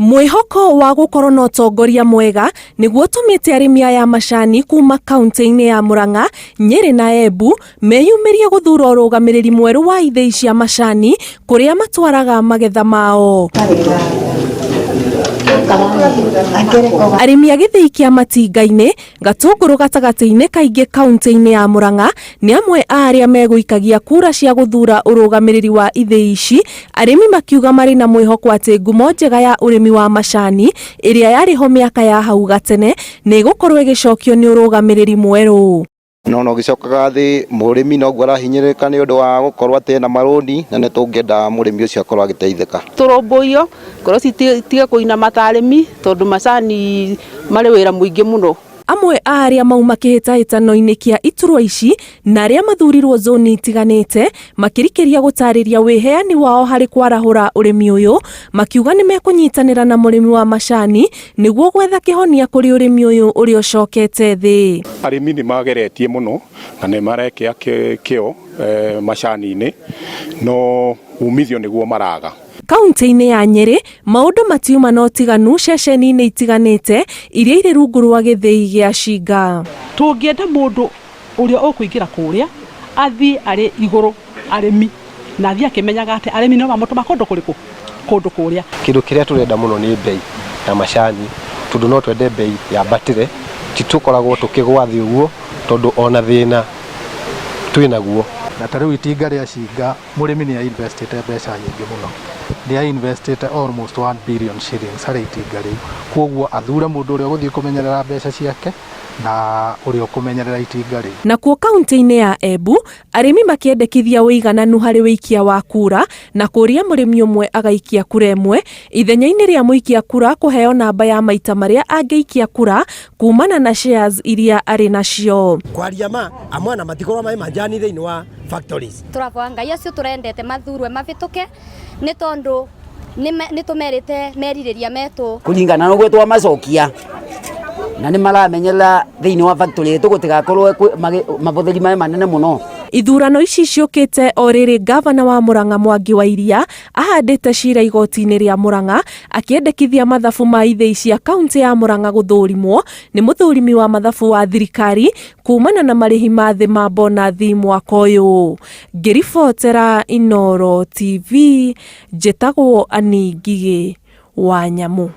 Mwĩhoko wa gũkorwo na ũtongoria mwega nĩguo ũtũmĩte arĩmi aya a macani kuma kauntĩ-inĩ ya Murang'a, Nyĩrĩ na Embu meyumĩrie gũthura ũrũgamĩrĩri mwerũ wa ithĩi cia macani kũrĩa matwaraga magetha mao. Arĩmi a gĩthĩi kĩa Matinga-inĩ, Gatũngũrũ gatagatĩ-inĩ kaingĩ kauntĩ-inĩ ya Murang'a nĩ amwe a arĩa megũikagia kura cia gũthura ũrũgamĩrĩri wa ithĩi ici, arĩmi makiuga marĩ na mwĩhoko atĩ ngumo njega ya ũrĩmi wa macani ĩrĩa yarĩ ho mĩaka ya hau gatene nĩ ĩgũkorwo ĩgĩcokio nĩ ũrũgamĩrĩri mwerũ. No no gĩcokaga thĩ, mũrĩmi noguo arahinyĩrĩrĩka nĩ ũndũ wa gũkorwo atĩ ena marũni, na nĩ tũngĩenda mũrĩmi ũcio akorwo agĩteithĩka. Tũrũmbũiyo, ngoro citige kũinama ta arĩmi tondũ macani marĩ wĩra mũingĩ mũno. Amwe a arĩa mauma kĩhĩtahĩtano-inĩ kĩa iturwa ici na arĩa mathurirwo zoni itiganĩte makĩrikĩria gũtarĩria wĩheani wao harĩ kwarahũra ũrĩmi ũyũ, makiuga nĩ mekũnyitanĩra na mũrĩmi wa macani nĩguo gwetha kĩhonia kũrĩ ũrĩmi ũyũ ũrĩa ũcokete thĩ. Arĩmi nĩ mageretie mũno na nĩ marekĩa kĩo macani-inĩ no umithio nĩguo maraga. Kauntĩ-inĩ ya Nyĩrĩ, maũndũ matiuma na ũtiganu ceceni-inĩ itiganĩte iria irĩ rungu rwa gĩthĩi gĩa Shinga. Tũngĩenda mũndũ ũrĩa ũkũingĩra kũrĩa athiĩ arĩ igũrũ arĩmi na athiĩ akĩmenyaga atĩ arĩmi no mamũtũma kũndũ kũrĩkũ? Kũndũ kũrĩa. Kĩndũ kĩrĩa tũrenda mũno nĩ mbei ya macani tondũ no twende mbei yambatĩre, ti tũkoragwo tũkĩgwa thĩ ũguo tondũ ona thĩna twĩnaguo. Na ta rĩu itinga rĩa Shinga mũrĩmi nĩ a investĩte mbeca nyingĩ mũno, nĩ a investĩte almost 1 billion shillings harĩ itinga rĩu, kwoguo athure mũndũ ũrĩa ũgũthiĩ kũmenyerera mbeca ciake na ũrĩa ũkũmenyerera itinga rĩu. Nakuo kauntĩ-inĩ ya Embu, arĩmi makĩendekithia ũigananu harĩ ũikia wa kura na kũria mũrĩmi ũmwe agaikia kura ĩmwe ithenya-inĩ rĩa mũikia kura kũheo namba ya maita marĩa angĩikia kura kumana na shares iria arĩ nacio. Kwaria ma, amwana matikorwo mai majani thĩinĩ wa factories. Tũraboa Ngai acio tũrendete mathurwe mabĩtũke nĩ tondũ nĩ tũmerĩte merirĩria metũ. Kũringana na ũguo twamacokia na nĩ maramenyerera thĩinĩ wa factory itũ gũtigakorwo mabũthĩri maĩ manene mũno. Ithurano ici ciũkĩte o rĩrĩ ngavana wa Murang'a Mwangi wa Iria ahandĩte cira igoti-inĩ rĩa Murang'a akĩendekithia mathabu ma ithĩi cia kauntĩ ya Murang'a gũthũrimwo nĩ mũthũrimi wa mathabu wa thirikari kumana na marĩhi ma thĩ ma bonathi mwaka ũyũ. Ngĩribotera Inooro TV, njĩtagwo Annie Ngigĩ wa Nyamũ.